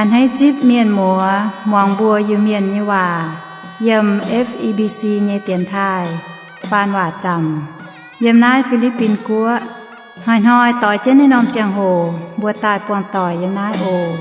A'hneiv zipv mienh muoz muangx mbuo Iu-Mienh nyei waac yiem F E B C nyei dienx taaih faan waac zaamc yiem naaiv Fi^li^bin Guoqv. Hnoi-hnoi doix jienv naaiv norm ziangh hoc mbuo daaih buangh doic yiem naaiv oc.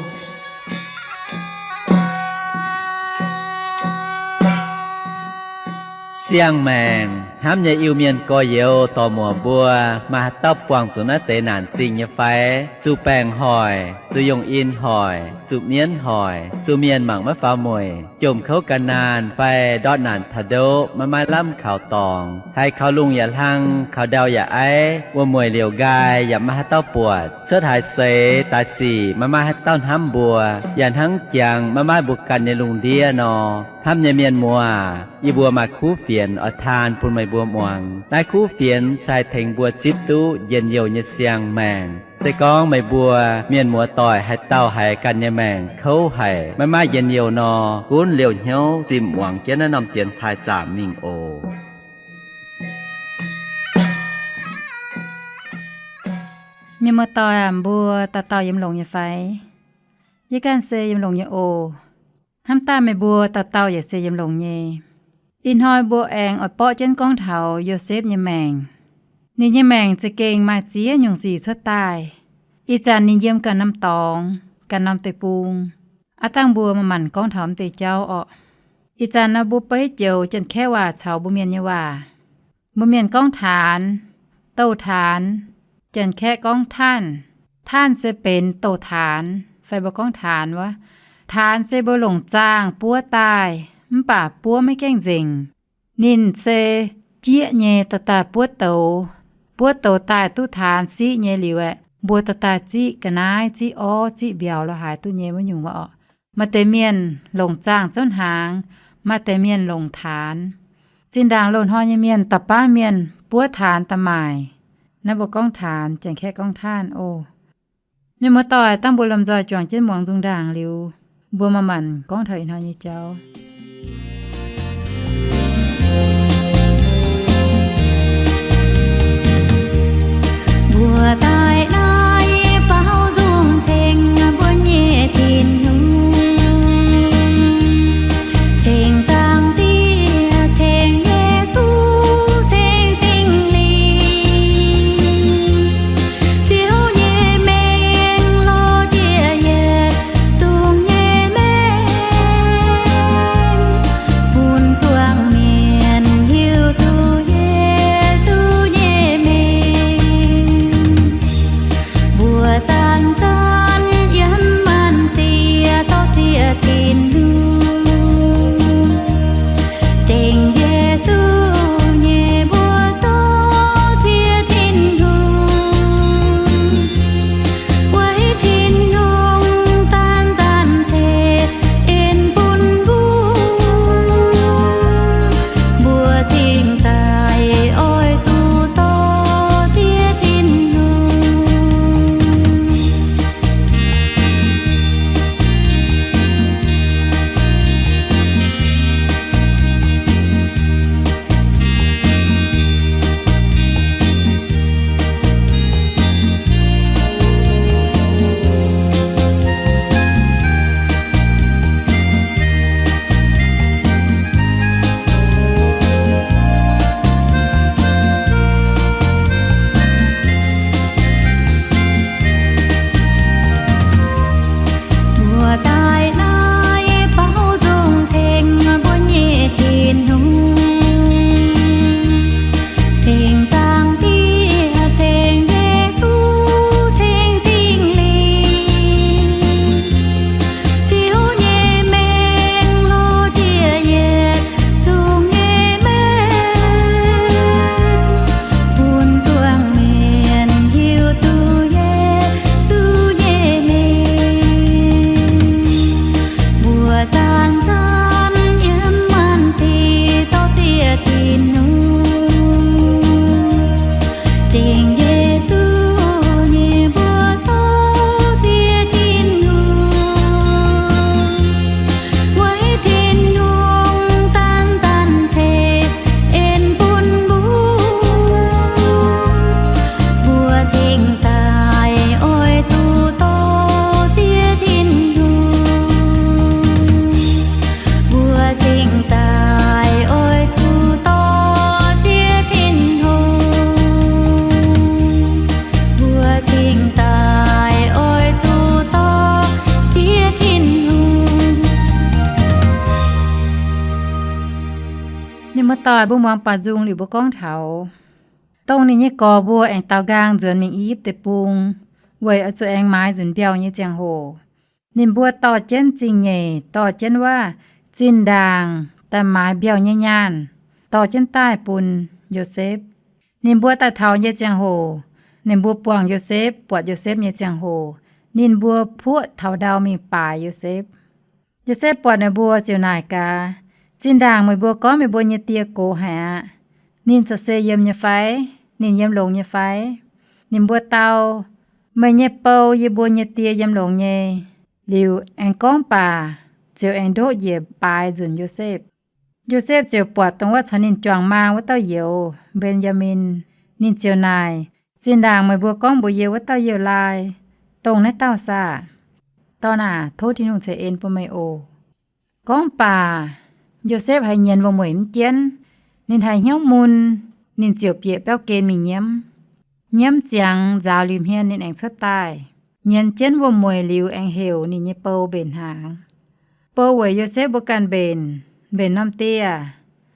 Siang-maengc hnamv nyei Iu-Mienh gorx-youz dorc-muoc mbuo, maaih haaix dauh buangh zuqc naaiv deix naanc zingh nyei fai? Zuqc baengc hoic, zuqc yongh in hoic, zuqc mienv hoic, zuqc mienh mangc maiv faaux mueic, jomc kouv gan naanh fai ndortv naanc taux ndoqv maiv maaih lamh kaux dorngx, haiz kaux lungh yaac hlang, kaux ndau yaac aiv, wuom-mueic liouc nqaai yaac maiv maaih haaix dauh buatc, cuotv haaix seix daaih sic maiv maaih haaix dauh hnamv mbuo, yaac hnangv jangx maiv maaih mbuo ganh nyei lungh ndiev nor. Hnamv nyei mienh muoz, yie mbuo maaih kuv fienx oix taan bun meih mbuo muangx. Naaiv kuv fienx se haih tengx mbuo zipv duqv njien-youh nyei siang-maengc. Se gorngv meih mbuo mienh muoz doic haaix dauh haiz ganh nyei maengc kouv haic, maiv maaih njien-youh nor, gunv liouh hnyouv zimh muangx jienv naaiv norm dienx taaih zaamc mingh oc. Mienh muoz doic aac, mbuo dauh dauh yiem longx nyei fai? Yie ganh se yiem longx nyei oc. Hnamv daaih meih mbuo dauh dauh yaac se yiem longx nyei. Ih hnoi mbuo aengx oix borqv jienv gorngv taux Yosepv nyei maengc. Ninh nyei maengc za'gengh maaih ziex nyungc sic cuotv daaih. Ih zanc ninh yiem ganh norm dorngx, ganh norm deic-bung. Aav dangh mbuo maaih manc gorngv taux m'deix jauv orqc. Ih zanc nor mbuo beiv joux Janx-Kaeqv waac caux mbuo Mienh nyei waac. Mbuo Mienh gorngv taanx, douh taanx. Janx-Kaeqv gorngv ท่าน, ท่าน se benx douh taanx fai mbuo gorngv taanx wuov. Taanx se mbuo longc zaangh buov daaih, mv baac buov maiv gaengh nzengc. Ninh se jieqv nyei dorh daaih buov douz. Buov douz daaih duqv taanx siqv nyei liuz aeqv, mbuo dorh daaih ziqv ga'naaiv, ziqv orv, ziqv mbiauz lorz haaix duqv nyei wuov nyungc wuov orqc. Maaih deix mienh longc zaangh zouv hnaangx, maaih deix mienh longc taanx. Zinh ndaangc loz-hnoi nyei mienh da'baav mienh buov taanx da'maaic. Naaiv mbuo gorngv taanx, Janx-Kaeqv gorngv ท่าน oc. Mienh muoz doic, dangh mbuo lomh nzoih juangc jienv muangx nzung ndaangc liuz, mbuo maaih manc gorngv taux ih hnoi nyei jauv. Mbuo daaih naaiv baaux nzung ceng mbuo nyei Tin-Hungh, ceng Zaangc Diex, ceng Yesu, ceng Singx Lingh. Ziouv nyei mengh lorz jiex yietc zungv nyei mengh, bun zuangx mienh hiuv duqv Yesu nyei mengh. Mbuo zanc-zanc yiem maanc sieqv Muoz-doic, mbuo muangx baaux nzung liuz mbuo gorngv taux dongh ninh nyei gorx mbuo aengx daaux nqaang nzuonx mingh I^yipv Deic-Bung weic oix zuqc aengx maaiz nzunc mbiauh nyei ziangh hoc, ninh mbuo dorh jienv zingh nyeic, dorh jienv waav, zinh ndaangc daaih maaiz mbiauh nyei nyaanh, dorh jienv daaih bun Yosepv. Ninh mbuo daaih taux nyei ziangh hoc, ninh mbuo buangh Yosepv, buatc Yosepv nyei ziangh hoc, ninh mbuo puoqv taux ndau mingh baaix Yosepv. Yosepv buatc ninh mbuo ziouc naaic gaax, Zinh ndaangc meih mbuo gorngv meih mbuo nyei die gox haic aqv. Ninh corc se yiem nyei fai? Ninh yiem longx nyei fai? Ninh mbuo dau, Meih nyei bou, yie mbuo nyei die, yiem longx nyei. Liuz aengx gorngv baac ziouc aengx ndoqv njiec baaix nzunc Yosepv. Yosepv ziouc buatc dongh wuov caux ninh juangc maaz wuov dauh youz, Mben^yaa^min. Ninh ziouc naaic, Zinh ndaangc meih mbuo gorngv mbuox yie wuov dauh youh laai, dongh naaiv dauh saah? Dorn aac, tov Tin-Hungh ceix en bun meih oc. Gorngv baac Yosepv haiz nyienz wuom-mueic mv jienv, ninh haiz hnyouv mun, ninh ziouc bieqc biauv gen mingh nyiemv. Nyiemv ziangx nzaaux liuz hmien ninh aengx cuotv daaih. Nyienz jienv wuom-mueic liuz aengx heuc ninh nyei bou mbenc hnaangx. Bou weic Yosepv mbuo ganh mbenc, mbenc norm dieh.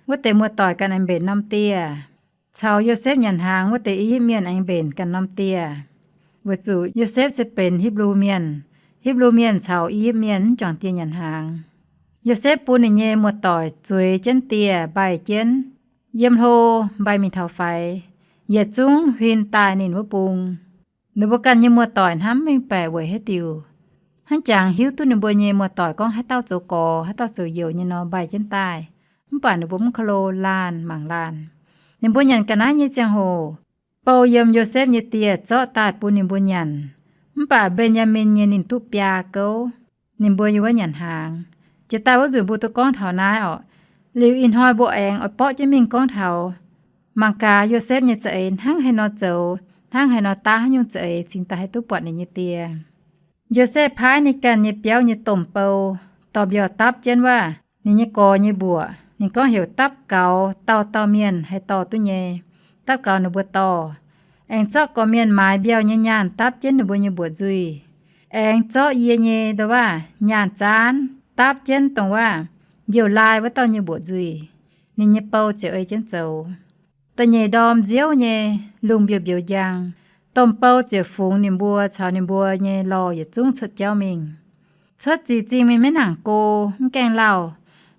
Wuov deix muoz-doic ganh aengx mbenc norm dieh. Caux Yosepv nyanc hnaangx wuov deix I^yipv Mienh aengx mbenc ganh norm dieh. Weic zuqc Yosepv se benx Hipv^lu Mienh. Hipv^lu Mienh caux I^yipv Mienh mv juangc dieh nyanc hnaangx. Yosepv bun ninh nyei muoz-doic zueiz jienv dieh mbaih jienv, yiem hlo mbaih mingh taux faix, yietc zungv huin daaih ninh wuov bung. Ninh mbuo ganh nyei muoz-doic hnamv mv mengh baeqc weic haaix diuc, hnangv jangx hiuv duqv ninh mbuo nyei muoz-doic gorngv haaix dauh zoux gorx, haaix dauh zoux youz nyei nor mbaih jienv daaih. Mv baac ninh mbuo mv ko lo, laanh mangc laanh. Ninh mbuo nyanc ga'naaiv nyei ziangh hoc, bou yiem Yosepv nyei dieh zorqv daaih bun ninh mbuo nyanc. Mv baac Mben^yaa^min nyei ninh duqv biaa gouv. Ninh mbuo yiem wuov nyanc hnaangx. Jiex daaih wuov nzunc mbuo duqv gorngv taux naaiv orqc. Liuz ih hnoi mbuo aengx oix borqv jienv mingh gorngv taux, mangc gaax Yosepv nyei za'eix hnangv haaix nor zoux, hnangv haaix nor daav haaix nyungc za'eix cingx daaih haih duqv buatc ninh nyei die. Yosepv paaiv ninh ganh nyei biauv nyei domh bou dorh mbiauh dapv jienv waav ninh nyei gorx nyei mbuoqc. Ninh gorngv heuc dapv gaux dauh dauh mienh haih dorh duqv nyei, dapv gaux ninh mbuo dorh. Aengx zorqv gorqv-mienh maaiz mbiauh nyei nyaanh dapv jienv ninh mbuo nyei mbuoqc nzuih. Aengx zorqv yie nyei ndo waav nyaanh zaanv dapv jienv dongh waav youh laai wuov dauh nyei mbuoqc nzuih. Ninh nyei bou ziouc ei jienv zoux. Da'nyeic ndorm nziouv nyei, lungh mbiouh mbiouz njang, domh bou ziouc fungx ninh mbuo caux ninh mbuo nyei lorh yietc zungv cuotv jauv mingh. Cuotv ziqc zingh mingh maiv nangc go, mv gaengh lauh,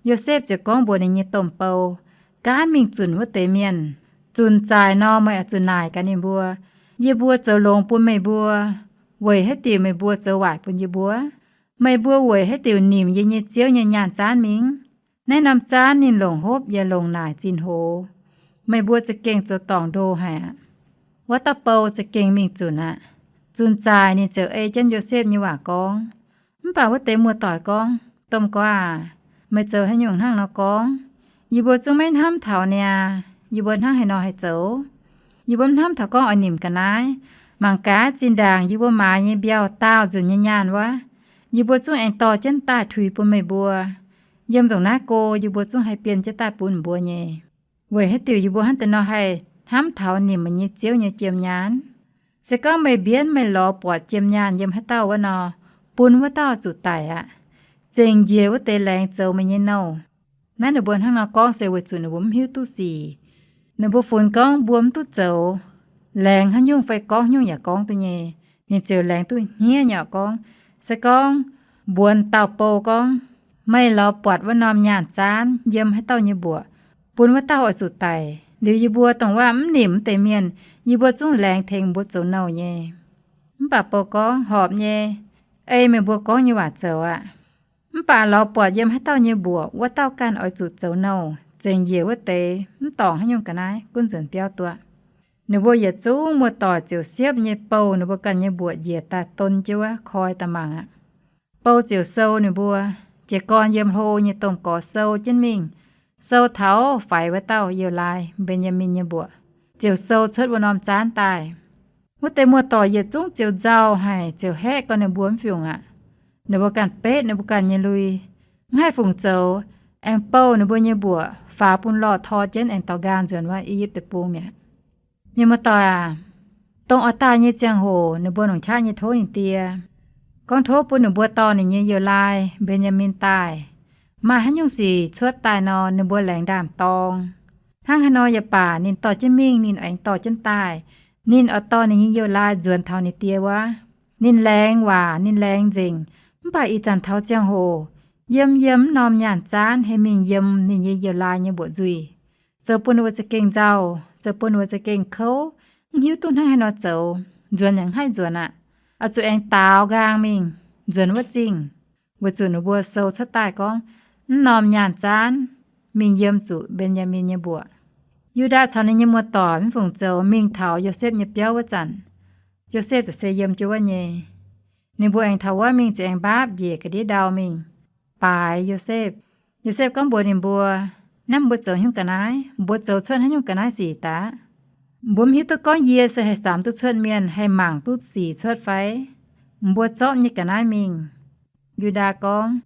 Yosepv ziouc gorngv mbuox ninh nyei domh bou, Gaanv mingh zunc wuov deix mienh. Zunc zaaic nor, meih oix zuqc naaic gaax ninh mbuo, Yie mbuo zoux longx bun meih mbuo, weic haaix diuc meih mbuo zoux waaic bun yie mbuo? Meih mbuo weic haaix diuc nimc yie nyei ziouv nyei nyaanh zaanv mingh? Naaiv norm zaanv ninh longc hopv yaac longc naaic zinh hoz. Meih mbuo za'gengh zoux dorngc ndo haic aqv. Wuov dauh bou za'gengh mingh zunc aqv. Zunc zaaic ninh ziouc ei jienv Yosepv nyei waac gorngv. Mv baac wuov deix muoz-doic gorngv, Domh gorx aac, meih zoux haaix nyungc hnangv nor gorngv? Yie mbuo zungv maiv hnamv taux niaa. Yie mbuo hnangv haaix nor haih zoux? Yie mbuo mv hnamv taux gorngv oix nimc ga'naaiv. Mangc gaax zinh ndaangc yie mbuo maaiz nyei mbiauh daauh nzunc nyei nyaanh wuov, yie mbuo zungv aengx dorh jienv daaih tuix bun meih mbuo. Yiem ndongc naaiv go yie mbuo zungv haih bienh jienv daaih bun mbuo nyei. Weic haaix diuc yie mbuo hnangv deix nor haih hnamv taux nimc meih nyei ziouv nyei jiem nyaanh? Se gorngv meih mbienv meih lorz buatc jiem nyaanh yiem haaix dauh wuov nor, bun wuov dauh zuqc daic aqv. Zengc njiec wuov deix laengz zoux meih nyei nouh. Naaiv ninh mbuo hnangv nor gorngv se weic zuqc ninh mbuo mv hiuv duqv sic. Ninh mbuo funx gorngv mbuo mv duqv zoux, laengz haaix nyungc fai gorngv haaix nyungc yaac gorngv duqv nyei. Ninh ziouc laengz duqv hniev nyei oc gorngv, se gorngv mbuox dauh bou gorngv, Meih lorz buatc wuov norm nyaanh zaanv yiem haaix dauh nyei mbuoqc, bun wuov dauh oix zuqc daic. Liuz yie mbuo dongh waac mv nimc wuov deix mienh, yie mbuo zungv laengz tengx mbuo zoux nouh nyei. Mv baac bou gorngv, Horpc nyei. Ei meih mbuo gorngv nyei waac zoux aqv. Mv baac lorz buatc yiem haaix dauh nyei mbuoqc, wuov dauh ganh oix zuqc zoux nouh. Zengc njiec wuov deix mv dorngc haaix nyungc ga'naaiv, gunv nzuonx biauv duqv. Ninh mbuo yietc zungv muoz-doic ziouc siepv nyei bouh ninh mbuo ganh nyei mbuoqc njiec daaih don jienv wuov koi daaih mangc aqv. Bou ziouc sou ninh mbuo. Jiez gorn yiem hlo nyei domh gorx sou jienv mingh, sou taux faix wuov dauh youh laai, Mben^yaa^min nyei mbuoqc, ziouc sou cuotv wuov norm zaanv daaih. Wuov deix muoz-doic yietc zungv ziouc nzauh haic, ziouc haeqv gau ninh mbuo mv fiungc aqv. Ninh mbuo ganh betv ninh mbuo ganh nyei lui, mv haih fungc zoux, aengx bouh ninh mbuo nyei mbuoqc, faaux bun lorh tor jienv aengx daaux nqaang nzuonx wuov I^yipv Deic-Bung mi'aqv. Mienh muoz-doic aac, dongh oix daaih nyei ziangh hoc ninh mbuo longc qaqv nyei tov ninh die, gorngv tov bun ninh mbuo dorh ninh nyei youh laai, Mben^yaa^min, daaih. Maaih haaix nyungc sic cuotv daaih nor, ninh mbuo laengz ndaamv-dorng. Hnangv haaix nor yaac baac, ninh dorh jienv mingh, ninh aengx dorh jienv daaih. Ninh oix dorh ninh nyei youz-laai nzuonx taux ninh die wuov. Ninh laengz waac, ninh laengz nzengc. Mv baac ih zanc taux ziangh hoc, yiem yiem mv norm nyaanh zaanv hei mingh yiem ninh nyei youz-laai nyei mbuoqc nzuih, zoux bun ninh mbuo za'gengh nzauh, zoux bun ninh mbuo za'gengh kouv, mv hiuv duqv hnangv haaix nor zoux, nzuonx yaac mv haih nzuonx aqv. Oix zuqc aengx daaux nqaang mingh nzuonx wuov zingh, weic zuqc ninh mbuo sou cuotv daaih gorngv, mv norm nyaanh zaanv mingh yiem zuqc Mben^yaa^min nyei mbuoqc. Yu^ndaa caux ninh nyei muoz-doic mv fungc zoux mingh taux Yosepv nyei biauv wuov zanc, Yosepv ziouc se yiem jienv wuov nyei. Ninh mbuo aengx taux wuov mingh ziouc aengx mbaapv njiec ga'ndiev ndau mingh baaix Yosepv. Yosepv gorngv mbuox ninh mbuo, Naaiv mbuo zoux nyungc ga'naaiv, mbuo zoux cuotv haaix nyungc ga'naaiv sic daaih? Mbuo mv hiuv duqv gorngv yie se haih samx duqv cuotv mienh, haih mangc duqv sic cuotv fai? Mbuo zorqv nyei ga'naaiv mingh. Yu^ndaa gorngv,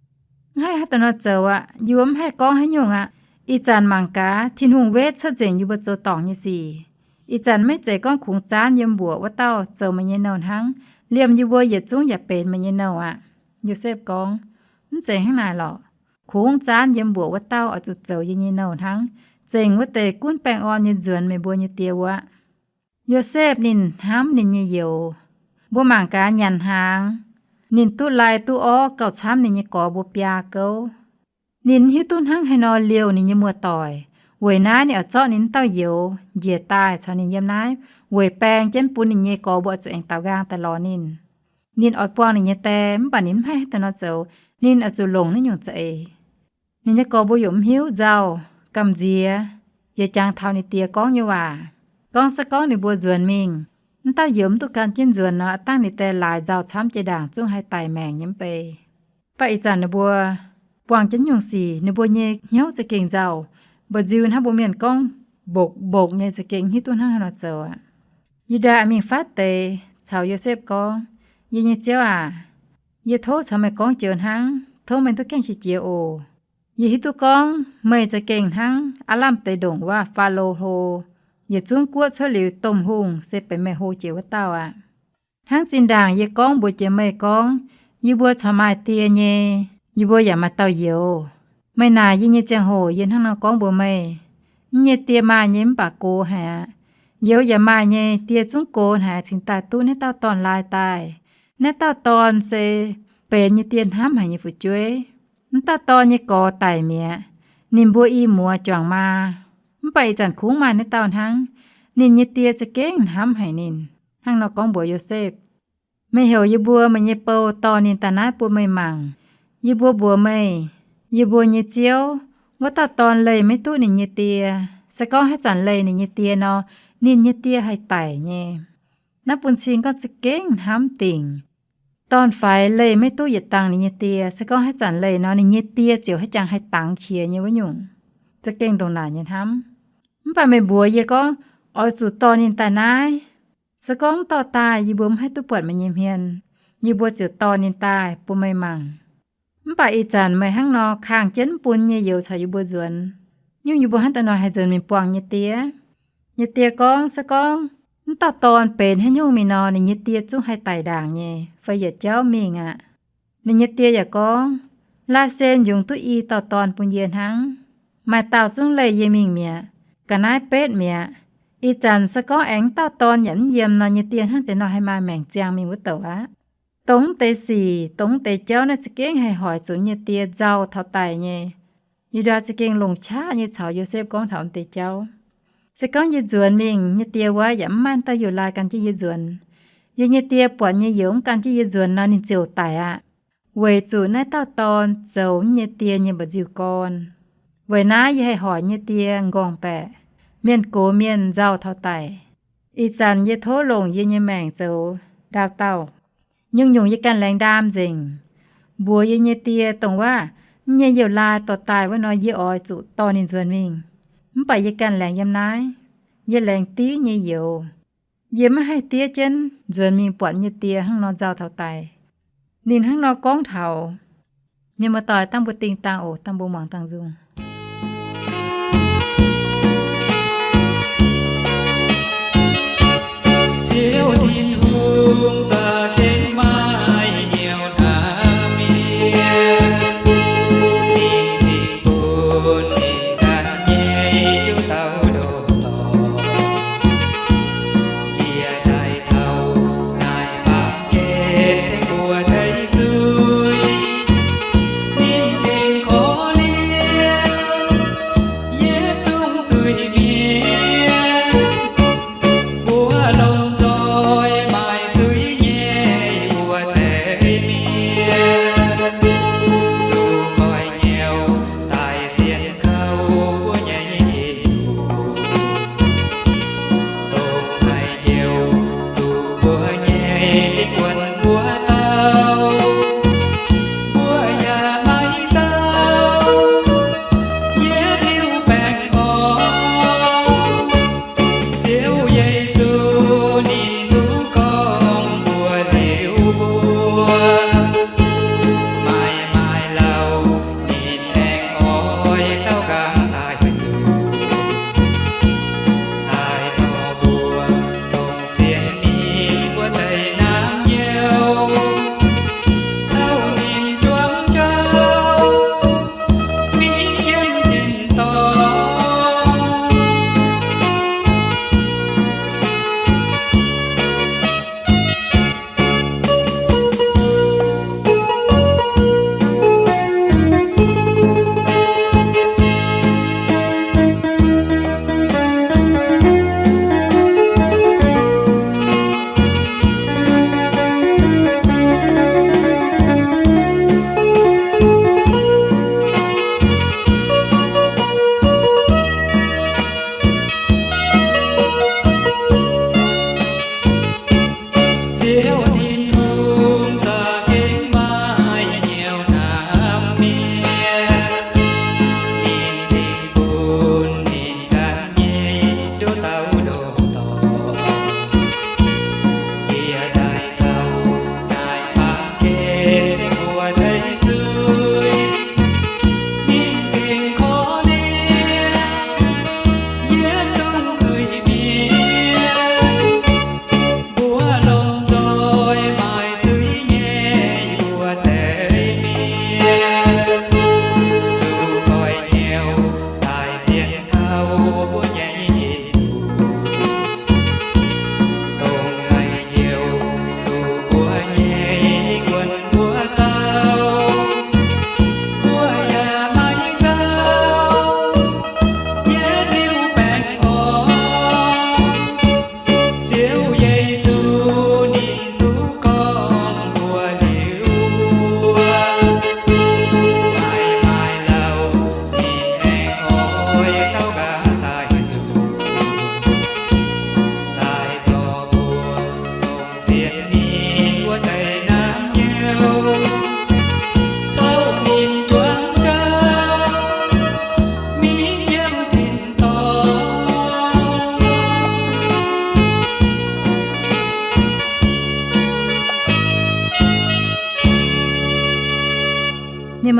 Mv haih haaix dauh nor zoux aqv. Yie mbuo mv haih gorngv haaix nyungc aqv. Ih zanc mangc gaax, Tin-Hungh wetv cuotv nzengc yie mbuo zoux dorngc nyei sic. Ih zanc maiv zeiz gorngv kungx zaanv yiem mbuoqc wuov dauh zoux meih nyei nouh hnangv. Liemh yie mbuo yietc zungv yaac benx meih nyei nouh aqv. Yosepv gorngv, Mv zeiz hnangv naaic lorqc. Kungx zaanv yiem mbuoqc wuov dauh oix zuqc zoux yie nyei nouh hnangv, zengc wuov deix gunv baengh orn nyei nzuonx meih mbuo nyei die wuov. Yosepv ninh hnamv ninh nyei youz. Mbuo mangc gaax nyanc hnaangx, ninh duqv lai duqv orv gauh camv ninh nyei gorx mbuo biaa gouv. Ninh hiuv duqv hnangv haaix nor liouh ninh nyei muoz-doic. Weic naaiv ninh oix zorqv ninh wuov dauh youz njiec daaih caux ninh yiem naaiv, weic baeng jienv bun ninh nyei gorx mbuo oix zuqc aengx daaux nqaang daaih lorz ninh. Ninh oix buangh ninh nyei die, mv baac ninh mv haih haaix dauh nor zoux. Ninh oix zuqc longc naaiv nyungc za'eix. Ninh nyei gorx mbuo yaac mv hiuv nzauh, gamh nziex, yaac jangx taux ninh die gorngv nyei waac. Gorngv se gorngv ninh mbuo nzuonx mingh, mv dauh youz mv duqv gan jienv nzuonx nor, aav dangh ninh die laaix nzauh camv jiex ndaangc zungv haih daic maengc nyei mv bei. Mv baac ih zanc ninh mbuo buangh jienv nyungc sic, ninh mbuo nyei hnyouv za'gengh nzauh, mbu'nziu hnangv mbuo mienh gorngv mbokc mbokc nyei, za'gengh hiuv duqv hnangv haaix nor zoux aqv. Yu^ndaa mingh fatv deix caux Yosepv gorngv, Yie nyei ziouv aac, yie tov caux meih gorngv joux hnangv, tov meih duqv gaengh qiex jiez oc. Yie hiuv duqv gorngv meih za'gengh hnangv aav lamh deix ndongc wuov Faalo hlo, yietc zungv guoqv cuotv liuz domh hungh se benx meih hlo jiex wuov dauh aqv. Hnangv zinh ndaangc yie gorngv mbuox jiex meih gorngv, yie mbuo corc maaih die nyei, yie mbuo yaac maaih dauh youz. Meih naaic yie nyei ziangh hoc yie hnangv nor gorngv mbuox meih, yie nyei die maaih nyei mv baac gox haic aqv. Youz yaac maaih nyei, die zungv gox haic cingx daaih duqv naaiv dauh dorn-laai daaih. Naaiv dauh dorn se benx yie die hnamv haic nyei fu'jueiv. Mv dauh dorn nyei gorx daic mi'aqv. Ninh mbuo i muoz juangc maa, mv baac ih zanc kungx maaih naaiv dauh hnangv. Ninh nyei die za'gengh hnamv haic ninh. Hnangv nor gorngv mbuox Yosepv, Meih heuc yie mbuo meih nyei bou dorh ninh daaih naaiv bun meih mangc. Yie mbuo mbuox meih, yie mbuo nyei ziouv, wuov dauh dorn leih maiv duqv ninh nyei die. Se gorngv haaix zanc leih ninh nyei die nor, ninh nyei die haih daic nyei. Naaiv bun cing gorngv za'gengh hnamv dingc. Dorn-faix leih maiv duqv yietc dangh ninh nyei die, se gorngv haaix zanc leih nor, ninh nyei die ziouc haaix jangx haih dangx qiex nyei wuov nyungc. Za'gengh ndongc naaic nyei hnamv. Mv baac meih mbuox yie gorngv, oix zuqc dorh ninh daaih naaiv. Se gorngv dorh daaih, yie mbuo mv haih duqv buatc meih nyei hmien. Yie mbuo ziouc dorh ninh daaih bun meih mangc. Mv baac ih zanc meih hnangv nor kangh jienv mv bun nyei youz caux yie mbuo nzuonx, nyungc yie mbuo hnangv daaih nor haih nzuonx mingh buangh nyei die? Nyei die gorngv, se gorngv mv dauh dorn benx haaix nyungc mingh nor, ninh nyei die zungv haih daic ndaangc nyei fai yietc jauv mingh aqv. Ninh nyei die yaac gorngv, Laasen yungz duqv i dauh dorn bun yie hnangv. Maaih dauh zungv leih yie mingh mi'aqv. Ga'naaiv betv mi'aqv. Ih zanc se gorngv aengx dauh dorn yaac mv yiem nor, nyei die hnangv deix nor haih maaih maengc ziangh mingh wuov douc aqv. Dongh mv deix sic, dongh mv deix jauv naaiv za'gengh haih hoic zuqc nyei die nzauh taux daic nyei. Yu^ndaa za'gengh longc qaqv nyei caux Yosepv gorngv taux mv deix jauv. Se gorngv yie nzuonx mingh, nyei die wuov yaac mv maaih dauh youz-laai gan jienv yie nzuonx. Yie nyei die buatc nyei youz mv gan jienv yie nzuonx nor, ninh ziouc daic aqv. Weic zuqc naaiv dauh dorn zoux nyei die nyei mba'nziu gorn. Weic naaiv yie haih hoic nyei die nqorngv baeqc, mienh gox mienh nzauh taux daic. Ih zanc yie tov longc yie nyei maengc zoux ndaauv dauh. Nyungc-nyungc yie ganh laengz ndaam nzengc, mbuox yie nyei die dongh waac, nyei youz-laai dorh daaih wuov nor, yie oix zuqc dorh ninh nzuonx mingh. Mv baac yie ganh laengz yiem naaiv, yie laengz div nyei youz. Yie maiv haih diev jienv nzuonx mingh buatc nyei die hnangv nor nzauh taux daic. Ninh hnangv nor gorngv taux. Mienh muoz-doic, dangh mbuo dingh dangh oc, dangh mbuo muangx dangh nzung. Ziouv Tin-Hungh za'gengh maaih hnyouv hnamv mienh, ninh cingx bun ninh ganh nyei hnyouv dauh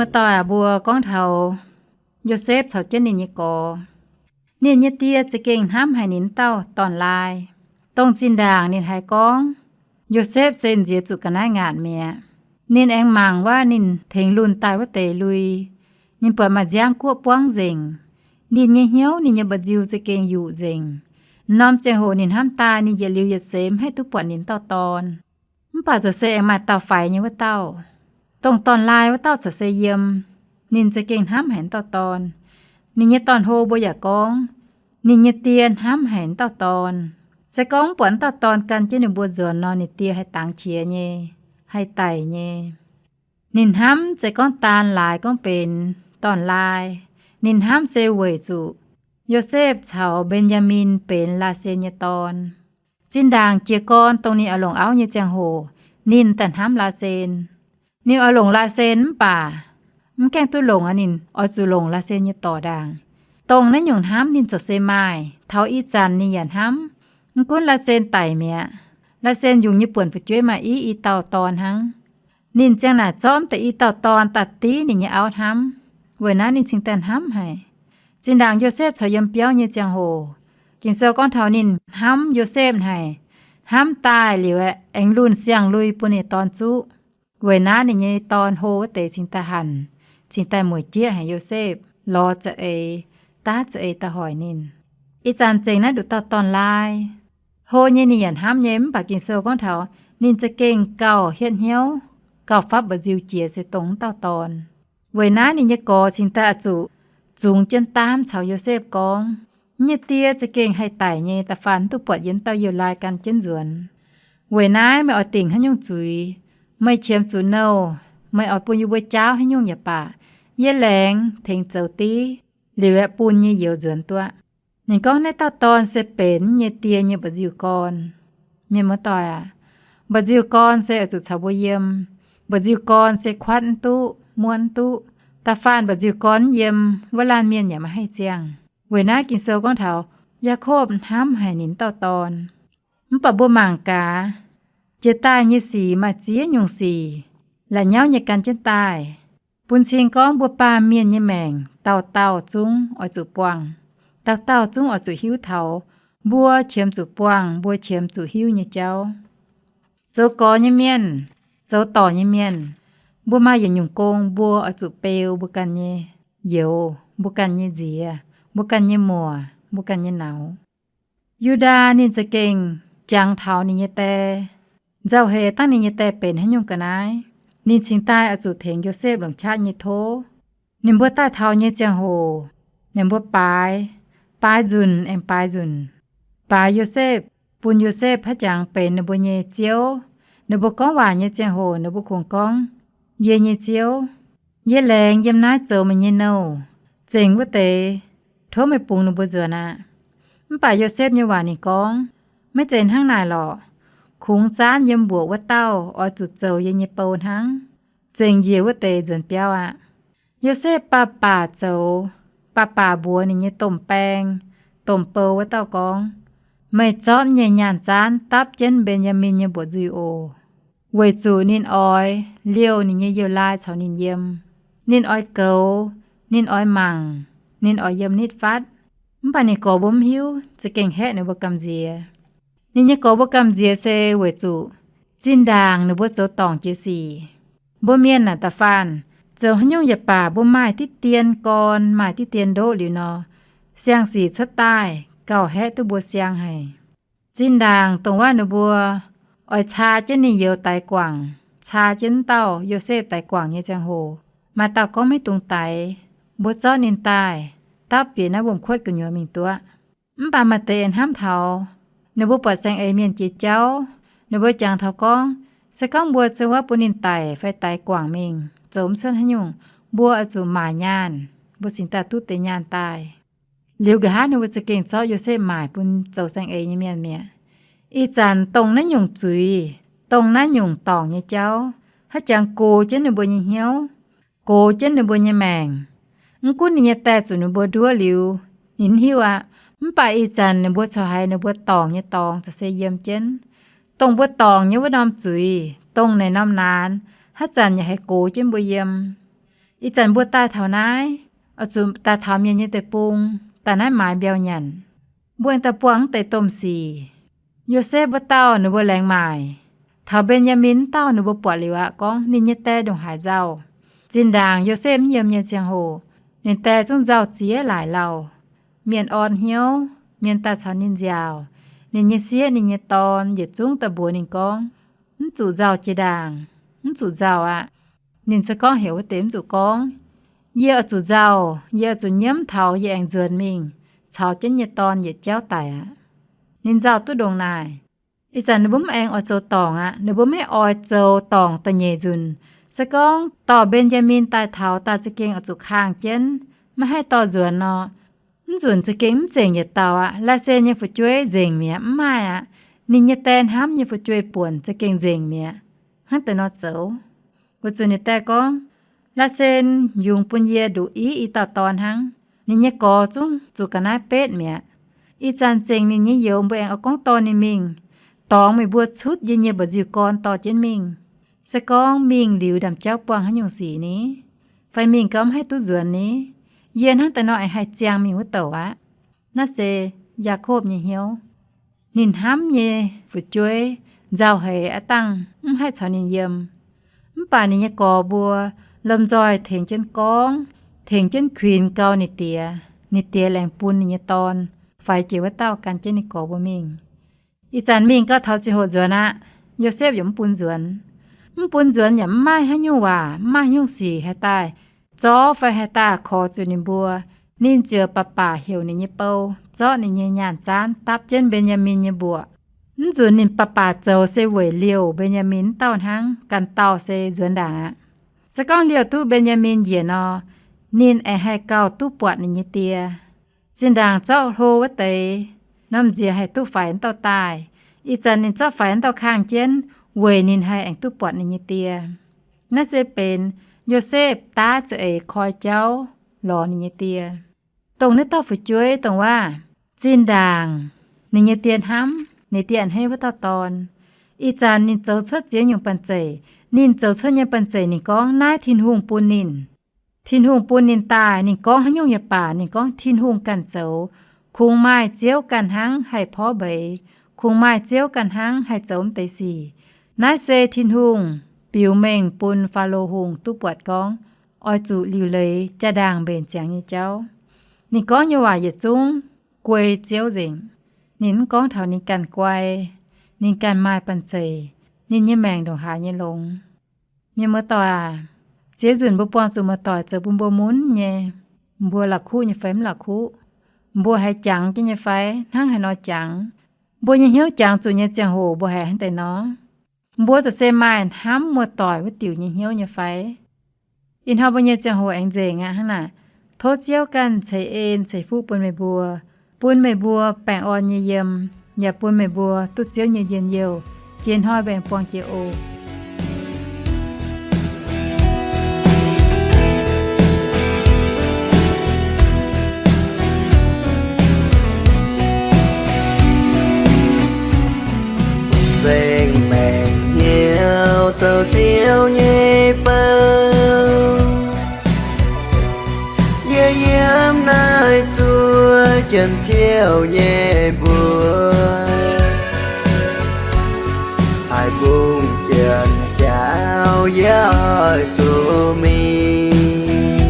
Muoz-doic aac, mbuo gorngv taux Yosepv caux jienv ninh nyei gorx, ninh nyei die za'gengh hnamv haic ninh dauh dorn-laai. Dongh zinh ndaangc ninh haiz gorngv Yosepv se nziex zuqc ga'naaiv ngaatc mi'aqv, ninh aengx mangc wuov ninh tengx lunh daaih wuov deix lui, ninh buatc maaih nziaamv guoqv buangv nzengc. Ninh nyei hnyouv, ninh nyei mba'nziu za'gengh yuqc nzengc. Norm ziangh hoc ninh hnamv daaih ninh yietc liuz yietc seix mv haih duqv buatc ninh dauh dorn. Mv baac ziouc se aengx maaih dauh faix nyei wuov dauh. Dongh dorn-laai wuov dauh corc se yiem. Ninh za'gengh hnamv haic wuov dauh dorn. Ninh nyei dorn-hlo mbuo yaac gorngv, ninh nyei die hnamv haic wuov dauh dorn. Se gorngv mv buatc wuov dauh dorn gan jienv ninh mbuo nzuonx nor, ninh die haih dangx qiex nyei, haih daic nyei. Ninh hnamv se gorngv daan laaix gorngv benx dorn-laai, ninh hnamv se weic zuqc Yosepv caux Mben^yaa^min benx Laasen nyei dorn. Zinh ndaangc jiez gorn dongh ninh oix longc auv nyei ziangh hoc, ninh daaih hnamv Laasen. Ninh oix longc Laasen mv baac mv gaengh duqv longc aqv. Ninh oix zuqc longc Laasen nyei dorc ndaangc. Dongh naaiv nyungc hnamv ninh ziouc se maaih. Taux ih zanc ninh yaac hnamv. Mv gunv Laasen daic mi'aqv, Laasen yungz nyei buonc fu'jueiv maaih i, i dauh dorn hnangv. Ninh ziang naaic zorqv deix i dauh dorn daaih div ninh nyei auv hnamv. Weic naaiv ninh cingx daaih hnamv haic. Zinh ndaangc Yosepv corc yiem biauv nyei ziangh hoc, Ging-Sou gorngv taux ninh hnamv Yosepv haic, hnamv daaih liuz aengx lunh siang-lui bun ninh dorn zuqv. Weic naaiv ninh nyei dorn-hlo wuov deix cingx daaih hanc, cingx daaih mueic jieqv haic Yosepv, lorz za'eix, daav za'eix daaih hoic ninh. Ih zanc zengc naaiv nduqc dauh dorn-laai, hlo nyei ninh yaac hnamv nyei, mv baac Ging-Sou gorngv taux ninh za'gengh gauh hietv hnyouv, gauh fapv mba'nziu jiex se dongh wuov dauh dorn. Weic naaiv ninh nyei gorx cingx daaih oix zuqc zungx jienv daamv caux Yosepv gorngv, Yie nyei die za'gengh haih daic nyei, da'faanh mv duqv buatc yie wuov dauh youz-laai gan jienv nzuonx. Weic naaiv meih oix dingc haaix nyungc zuiz, meih qiemx zuqc nouh, meih oix bun yie mbuo jaauv haaix nyungc yaac baac, yie laengz tengx zoux div, liuz aeqv, bun nyei youz nzuonx duqv. Ninh gorngv naaiv dauh dorn se benx nyei die nyei mba'nziu gorn. Mienh muoz-doic aac, mba'nziu gorn se oix zuqc caux mbuo yiem. Mba'nziu gorn se kuatv mv duqv, muotv mv duqv. Da'faanh mba'nziu gorn mv yiem, wuov laanh mienh yaac maiv haih ziangh. Weic naaiv Ging-Sou gorngv taux Yaakopv hnamv haic ninh dauh dorn. Mv baac mbuo mangc gaax, jiex daaih nyei sic maaih ziex nyungc sic la'nyauv nyei gan jienv daaih. Bun cing gorngv mbuo baamh mienh nyei maengc dauh dauh zungv oix zuqc buangh, dauh dauh zungv oix zuqc hiuv taux mbuo qiemx zuqc buangh, mbuo qiemx zuqc hiuv nyei jauv. Zoux gorx nyei mienh, zoux dorc nyei mienh, mbuo maaih yietc nyungc gong mbuo oix zuqc beu mbuo ganh nyei youz, mbuo ganh nyei nziex, mbuo ganh nyei muoc, mbuo ganh nyei nauz. Yu^ndaa ninh za'gengh jangx taux ninh nyei die. Nzauh heix dangh ninh nyei die benx haaix nyungc ga'naaiv, ninh cingx daaih oix zuqc tengx Yosepv longc qaqv nyei tov. Ninh mbuo daaih taux nyei ziangh hoc, ninh mbuo baaix, baaix nzunc aengx baaix nzunc, baaix Yosepv, bun Yosepv haiz jangx benx ninh mbuo nyei ziouv. Ninh mbuo gorngv waac nyei ziangh hoc ninh mbuo kungx gorngv, Yie nyei ziouv, yie laengz yiem naaiv zoux meih nyei nouh. Zengc wuov deix, tov meih bungx ninh mbuo nzuonx aqv. Mv baac Yosepv nyei waac ninh gorngv, Maiv zeiz hnangv naaic lorqc. Kungx zaanv yiem mbuoqc wuov dauh oix zuqc zoux yie nyei bou hnangv. Zengc njiec wuov deix nzuonx biauv aqv. Yosepv baac baac zoux, baac baac mbuox ninh nyei domh baeng, domh bou wuov dauh gorngv, Meih zorqv nyei nyaanh zaanv dapv jienv Mben^yaa^min nyei mbuoqc nzuih oc. Weic zuqc ninh oix liouh ninh nyei youz-laai caux ninh yiem. Ninh oix goux, ninh oix mangc, ninh oix yiem nitv fatv. Mv baac ninh gorx mbuo mv hiuv, za'gengh haeqv ninh mbuo gamh nziex. Ninh nyei gorx mbuo gamh nziex se weic zuqc zinh ndaangc ninh mbuo zoux dorngc jiex sic. Mbuo mienh naaic da'faanh zoux haaix nyungc yaac baac mbuo maaih diqv dien gorn, maaih diqv dien ndoqv liuz nor, siang-sic cuotv daaih gauh haeqv duqv mbuo siang haic. Zinh ndaangc dongh wuov ninh mbuo oix caa jienv ninh youz daix guangc, caa jienv dauh Yosepv daix guangc nyei ziangh hoc, maaih dauh gorngv maiv dungx daix, mbuo zorqv ninh daaih dapv bieqc naaiv wuom-kuotv gu'nyuoz mingh duqv. Mv baac maaih deix hnamv taux ninh mbuo buatc saeng-eix mienh jiex jauv, ninh mbuo jangx taux gorngv, se gorngv mbuo ziouc wuov bun ninh daic fai daix guangc mingh, zoux mv cuotv haaix nyungc, mbuo oix zuqc maaic nyaanh, mbuo cingx daaih duqv deix nyaanh daaih. Liuz nqa'haav ninh mbuo za'gengh zorqv Yosepv maaic bun zoux saeng-eix nyei mienh mi'aqv. Ih zanc dongh naaiv nyungc zuiz, dongh naaiv nyungc dorngc nyei jauv, haaix jangx gox jienv ninh mbuo nyei hnyouv, gox jienv ninh mbuo nyei maengc. Mv gunv ninh nyei die zuqc ninh mbuo nduov liuz, ninh mv hiuv aqv. Mv baac ih zanc ninh mbuo corc haiz ninh mbuo dorngc nyei dorngx za'gengh yiem jienv. Dongh mbuo dorngc nyei wuov norm zuiz, dongh naaic norm naanx, haaix zanc yaac haih gox jienv mbuo yiem. Ih zanc mbuo daaih taux naaiv, oix zuqc daaih taux mienh nyei deic-bung, daaih naaiv maaiz mbiauh nyanc. Mbuo aengx daaih buangh mv deix domh sic. Yosepv wuov dauh ninh mbuo laengz maaic. Taux Mben^yaa^min wuov dauh ninh mbuo buatc liuz aqv, gorngv ninh nyei die ndongc haaix nzauh. Zinh ndaangc Yosepv mv yiem nyei ziangh hoc, ninh die zungv nzauh ziex laaic lauh. Mienh orn hnyouv, mienh daaih caux ninh nziaauc. Ninh nyei sieqv, ninh nyei dorn yietc zungv daaih mbuox ninh gorngv, mv zuqc nzauh jiex ndaangc, mv zuqc nzauh aqv. Ninh se gorngv heuc wuov deix mv zuqc gorngv, yie oix zuqc nzauh, yie oix zuqc nyiemv taux yie aengx nzuonx mingh caux jienv nyei dorn yietc jauv daic aqv. Ninh nzauh duqv ndongc naaic. Ih zanc ninh mbuo mv aengx oix zoux dorngc aqv. Ninh mbuo maiv oix zoux dorngc da'nyeic nzunc. Se gorngv dorh Mben^yaa^min daaih taux daaih za'gengh oix zuqc kangh jienv, maiv haih dorh nzuonx nor, mv nzunc za'gengh mv nzengc yietc dauh aqv. Laasen nyei fu'jueiv nzengc mi'aqv, mv maaih aqv. Ninh nyei die hnamv nyei fu'jueiv buonc za'gengh nzengc mi'aqv. Hnangv deix nor zoux. Weic zuqc ninh die gorngv, laasen yungz bun yie nduqc i, i dauh dorn hnangv. Ninh nyei gorx zungv zuqc ga'naaiv betv mi'aqv. Ih zanc zengc ninh nyei youz mbuo aengx oix gorngv dorh ninh mingh dorngx meih mbuo cutv yie nyei mba'nziu gorn dorh jienv mingh. Se gorngv mingh liuz ndaamv-jauv buangh haaix nyungc sic ni? Fai mingh gau mv haih duqv nzuonx ni? Yie hnangv daaih nor aengx haih ziangh mingh wuov douc aqv. Naaiv se Yaakopv nyei hnyouv. Ninh hnamv nyei fu'jueiv nzauh haic aqv, dangh mv haih caux ninh yiem. Mv baac ninh nyei gorx mbuo lomh nzoih tengx jienv gorngv, tengx jienv kuinx gau ninh diex. Ninh diex laengz bun ninh nyei dorn faix jiex wuov dauh gan jienv ninh gorx mbuo mingh. Ih zanc mingh gau taux ziangh hoc nzuonx aqv. Yosepv yaac mv bun nzuonx. Mv bun nzuonx yaac mv maaih haaix nyungc waac, mv maaih haaix nyungc sic haih daaih zorqv fai haih daaih korx zuqc ninh mbuo. Ninh ziouc baac baac heuc ninh nyei bou zorqv ninh nyei nyaanh zaanv dapv jienv Mben^yaa^min nyei mbuoqc. Mv nzunc ninh baac baac zoux se weic liouh Mben^yaa^min wuov dauh hnangv, ganh dauh se nzuonx ndaangc aqv. Se gorngv liouh duqv Mben^yaa^min njiec nor, ninh aengx haih gauh duqv buatc ninh nyei die. Zinh ndaangc zorqv hlo wuov deix, norm nziex haih duqv faix wuov dauh daaih. Ih zanc ninh zorqv faix wuov dauh kangh jienv weic ninh haih aengx duqv buatc ninh nyei die. Naaiv se benx Yosepv daav za'eix koi jauv lorz ninh nyei die. Dongh naaiv dauh fu'jueiv dongh waac, zinh ndaangc ninh nyei die hnamv ninh die a'hneiv wuov dauh dorn. Ih zanc ninh zoux cuotv ziex nyungc banh zeic. Ninh zoux cuotv nyei banh zeic ninh gorngv naaiv Tin-Hungh bun ninh. Tin-Hungh bun ninh daaih, ninh gorngv haaix nyungc yaac baac, ninh gorngv Tin-Hungh ganh zoux. Kungx maaih Ziouv ganh hnangv haih porv mbeix. Kungx maaih Ziouv ganh hnangv haih zoux mv deix sic. Naaiv se Tin-Hungh biux mengh bun Faalo Hungh duqv buatc gorngv oix zuqc liuc leiz jaa-ndaangc mbenc ziangx nyei jauv. Ninh gorngv nyei waac yietc zungv guei Ziouv nzengc. Ninh mv gorngv taux ninh ganh guai, ninh ganh maaih banh zeic, ninh nyei maengc ndongc haaix nyei longx. Mienh muoz-doic aac, ziex nzunc mbuo buangh zuqc muoz-doic zoux bun mbuo mun nyei, mbuo la'kuqv nyei fai mv la'kuqv? Mbuo haiz jangx jienv nyei fai hnangv haaix nor jangx? Mbuo nyei hnyouv jangx zuqc nyei ziangh hoc mbuo haiz hnangv deix nor? Mbuo za'gengh maaih hnamv muoz-doic wuov diuc nyei hnyouv nyei fai? Ih hnoi mbuo nyei ziangh hoc aengx nzengc aqv hnangv naaic. Tov Ziouv ganh ceix en ceix fuqv bun meih mbuo, bun meih mbuo baengh orn nyei yiem, yaac bun meih mbuo duqv Ziouv nyei njien-youh. Jiex hnoi mbuo aengx buangh jiex oc. Zengc maengc hnyouv zoux Ziouv nyei bou. Yie yiem naaiv zuov Janx Ziouv nyei mbuox. Haiz mbungv janx jauv yie oix zuqc mingh.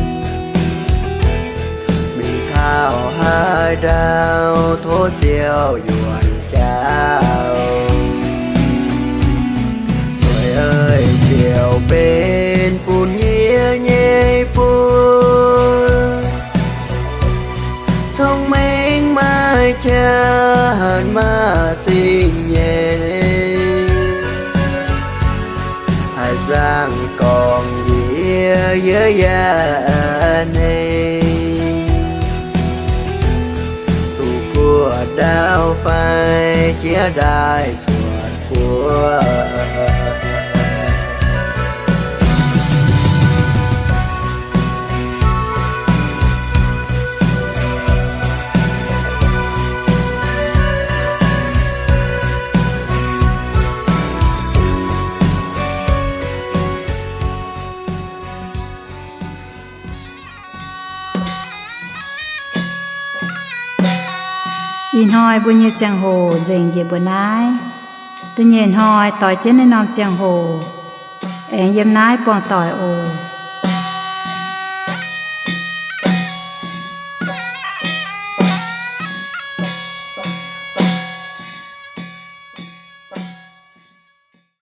Mingh taux haaix ndau tov Ziouv yuonx jauv. Sueih eix ziouc benx bun yie nyei buoz. Cong-mengh maaih qaqv hatc maaih zingh nyeic. Haiz nzangc gorngv yie, yie yaac a'hneiv. Zuqc guoqv ndau fai jiex ndaaih cuotv guoqv. Ih hnoi mbuo nyei ziangh hoc nzengc njiec mbuo naaiv. Da'nyeic hnoi doix jienv naaiv norm ziangh hoc, aengx yiem naaiv buangh doic oc.